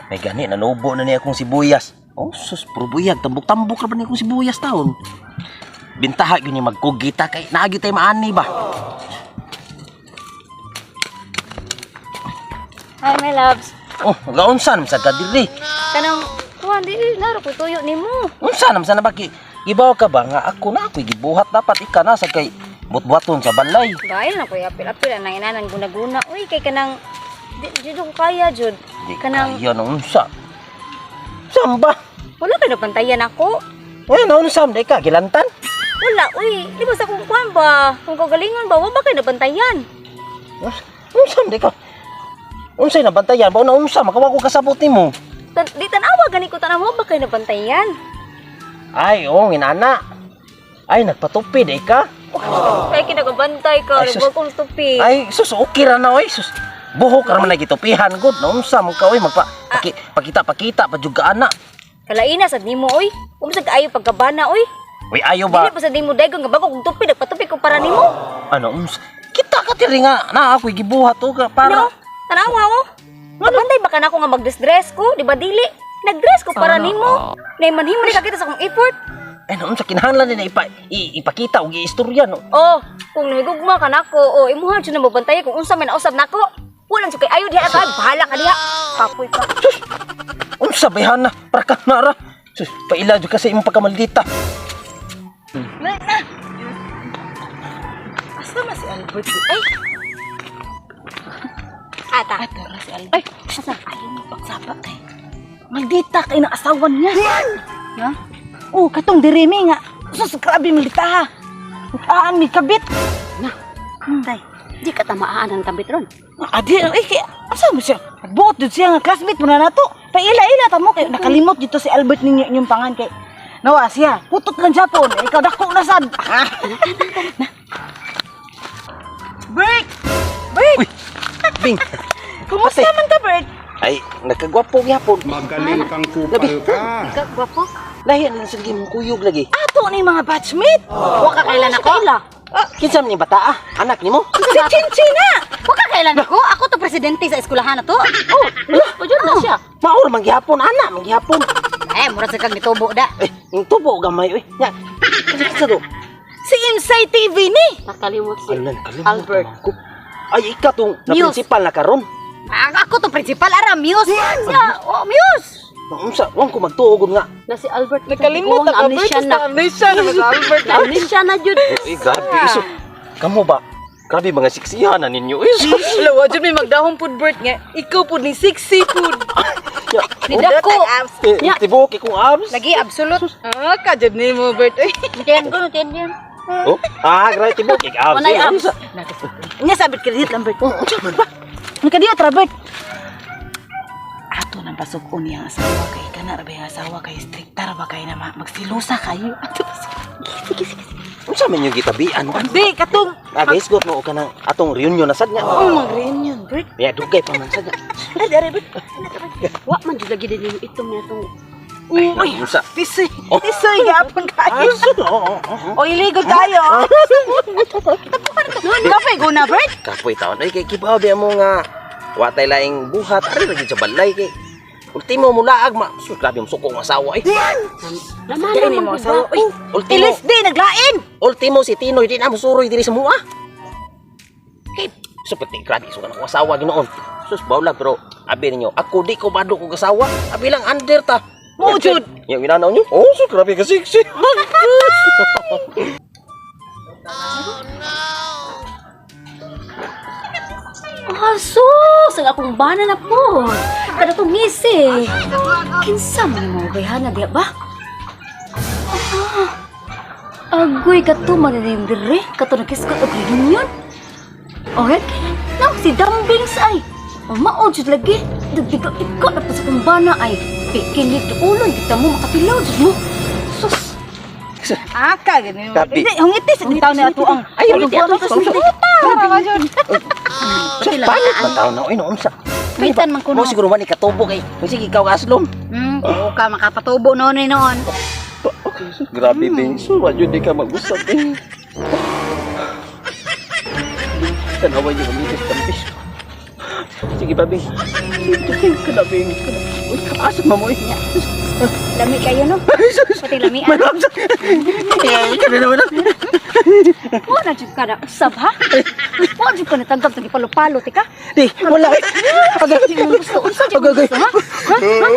May gani nanubo na niya akong sibuyas. Oh, sus, puro buyag tambok-tambok ra ba niya akong sibuyas taon. Bintaha gyud ni magkugita kay naagi tay maani ba. Hi, my loves. Oh, gaunsa naman sa kadiri. Kanang, kuan di, naro ko tuyo nimo. Unsa naman sa nabaki? Ibaw ka ba nga ako na ako'y gibuhat dapat ika na sa kay butbuhaton sa balay. Dahil na ko apil-apil ang inanan guna-guna. Uy, kay kanang di jud ko kaya jud. Di Kanang kaya na unsa. Samba. Wala kay napantayan ako. Eh, naunsa man ka gilantan? Wala, uy, di ba sa kung kuan ba? Kung kagalingon ba, wa ba kay nabantayan? Unsa man ka? Unsay nabantayan ba na unsa makawa ko kasabot nimo? Di tanawa gani ko tanawa ba kay nabantayan? Ay, oo, inana. Ay, nagpatupid ay ka. Kay kinagabantay ka, Ay, sus. nagwa kong tupi. Ay, sus, okay ra na oy, sus. Buhok ra man lagi tupihan gud. Naunsa man ka oy magpa paki, pakita pakita pa jud ka ana. Kalaina sad nimo oy. Unsa kaayo pagkabana oy? Uy, ayo ba? Dili pa sad nimo daygon nga bago kong tupi, nagpatupi ko para nimo. Ano unsa? Kita ka diri nga na ako'y gibuhat o ka para Ano? Tanawa oh. Mabantay ba ka na ako nga mag-dress ko? Di ba dili? Nag-dress ko para nimo. Nay manhimo ni kakita sa akong effort. Ay, naunsa kinahanglan din na ipakita og iistorya no. Oh, kung nahigugma ka nako, oh, imuha jud na mabantay kung unsa may nausab nako. Wala jud kay ayo diha ka, bahala ka diha. Kapoy ka. Sus. Unsa bayhan na para ka nara. Sus, paila jud ka sa imong pagkamaldita. Na, na. Asa man si Albert? Ay, Ata. ato ra si Albert. Ay, asa? Ayaw mo pagsapa kay. Maldita kay ng asawa niya. Ha? Oh, katong dirimi nga. Sus, grabe maldita ha. Aan mi kabit. Na, tay, di ka tamaan ang kabit ron. Adi, ay kay asa mo siya? Buot jud siya nga classmate mo na nato. Paila-ila ta mo kay nakalimot dito si Albert ninyo inyong pangan kay nawa siya. Putot lang siya po. Ikaw dako na sad. Na. Bert! Bert! Uy, Bing. Kumusta Ate. man ka, Bert? Ay, nagkagwapo gyapon. Magaling kang kupal ka. Ka, gwapo. Lahi na sa mong kuyog lagi. Ato ni mga batchmate. Wa ka kailan ako? Ah, kinsa man ni bata ah? Anak nimo? Si Chinchin na. Wa ka kailan ako? Ako to presidente sa eskwelahan na to. Oh, oh, na siya. Maor man gihapon ana, man gihapon. Eh, mura sa kag nitubo da. Eh, yung tubo gamay oy. Nya. Kinsa kinsa do? Si Inside TV ni. Nakalimot si Alan, kalimot Albert. naman ko. Ay, ika tong na Muse. principal na karon. Ah, ako to principal ara Muse. Siya, oh, Muse. Unsa, wang ko magtuog nga. Na si Albert. Nakalimot na amnesia na. Amnesia na si Albert. Amnesia na jud. Eh, grabe iso. Kamo ba? Grabe mga siksihan na ninyo. Eh, sus. Wala, wa jud may magdahong pud Bert nga. Ikaw pud ni sexy pud. Nya, Ni dako. eh, Nya. tibuok kong abs. Lagi absolute. Ah, ka jud nimo Bert. Uy. Tiyan ko, tiyan yan. Oh, ah, grabe tibuok kay abs. Walay Eh, abs. unsa? Nya sabit kredit lang Bert. Oh, unsa man ba? Nakadiyot ra Bert. Ato nang pasuk-on niyang asawa kay kana ra ba yung asawa kay strikta ra ba kay na magsilusa kayo. Ato pasuk. Sige, sige, sige. Unsa man yung gitabian? Di katong Ah, guys, got mo ka ng atong reunion na sad nga. oh, mag-reunion Bert. Ya, dugay pa man sad nga. Ay, dere Bert. Wa man jud lagi din yung itom niya tong Uy, unsa? tisoy. Oh. Tisoy gapon kayo. Oo, oo, oo. Oy, ligo tayo. Kapoy guna Bert. Kapoy taon ay kay kibaw biya mo nga watay laing buhat ari lagi sa balay kay ultimo mo laag ma sus grabe mo suko ang asawa eh. Laman Dili naman mo gud asawa. ba? Uy, Ultimo Ilis di naglain. ultimo si Tinoy di na mo suroy diri sa mua. Kay supot ni grabe suko ang asawa ginoon. Sus bawlag pero abi ninyo ako di ko bado kog asawa abi lang under ta. Mo jud. Yang ginanaw nyo? Oh, sus grabe ka sexy. Ah, sus! Ang akong bana na po. Kada tong ngisi. Kinsa man mo bayhana diya ba? Ah, agoy kato man na yung dire. Kato nagkiskot og reunion. Okay, no, si Dambings ay. O mao jud lagi. Dagdiga ikaw na po sa akong bana ay. Pikinit ulon kita mo makatilaw jud mo. Sus! Aka gani. Kapi. Hindi, hungiti sa taon na ato ang. Ay, hungiti ato. Pati lang Pangit ba taon na oy no unsa? Pitan man kuno. Mo siguro man ikatubo kay. Sige ikaw aslom. Oo ka makapatubo noon eh noon. Okay, sus, grabe mm. So, wa jud di ka mag-usap eh. Tanawan niyo kami sa tampis. Sige, babing. Sige, kanabing. Kanabing. Asa mo mo? Lami kayo no. Pati lami ah. May ramsa. Eh, kani naman. Wa na jud ka na usab ha. Wa jud ka natanggap sa gipalo-palo tika. Di, wala. Agay. Di mo gusto unsa jud mo Agay. gusto ha? Ha? Ha?